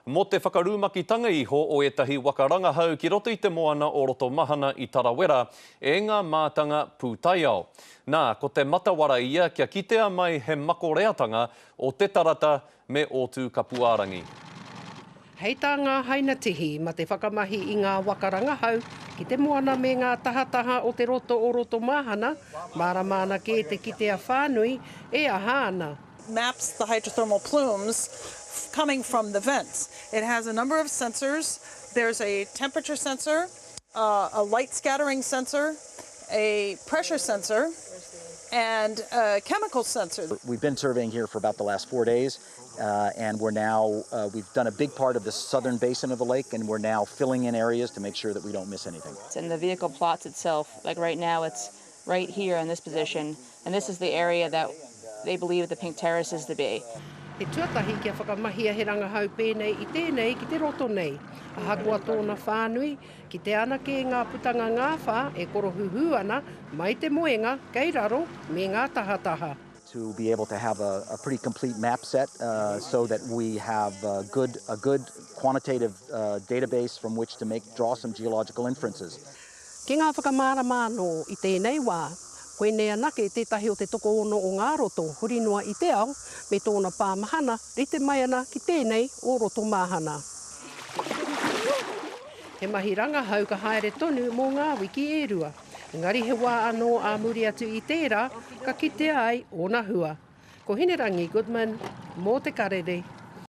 mō te whakarumakitanga iho o ētahi waka rangahau ki roto i te moana o Rotomahana i Tarawera e ngā mātanga pūtaiao. Nā, ko te matawara ia kia kitea mai he makoreatanga o te tarata me Ōtūkapuārangi. Hei tā ngā haina tihi, ma te whakamahi i ngā waka rangahau ki te moana me ngā tahataha o te roto o Rotomahana, mārama ana kē te kitea whānui e aha ana. Maps the hydrothermal plumes coming from the vents. It has a number of sensors. There's a temperature sensor, uh, a light scattering sensor, a pressure sensor, and a chemical sensor. We've been surveying here for about the last four days, uh, and we're now, uh, we've done a big part of the southern basin of the lake, and we're now filling in areas to make sure that we don't miss anything. And the vehicle plots itself, like right now it's right here in this position, and this is the area that they believe the pink terraces to be. He tuatahi kia whakamahia he rangahau pēnei i tēnei ki te roto nei. Ahakoa tōna whānui, kitea ana kē ngā putanga ngāwhā e korohuhū ana mai te moenga kei raro me ngā tahataha. To be able to have a, a pretty complete map set uh, so that we have a good, a good quantitative uh, database from which to make, draw some geological inferences. Ki ngā whakamārama anō i tēnei wā, koinei anake tētahi o te tokoono o ngā roto huri noa i te ao me tōna pā mahana rite mai ana ki tēnei o Rotomahana. He mahi rangahau ka haere tonu mō ngā wiki e rua, engari he wā anō ā muri atu i tērā ka kitea ai ōna hua. Ko Hinerangi Goodman mō Te Karere.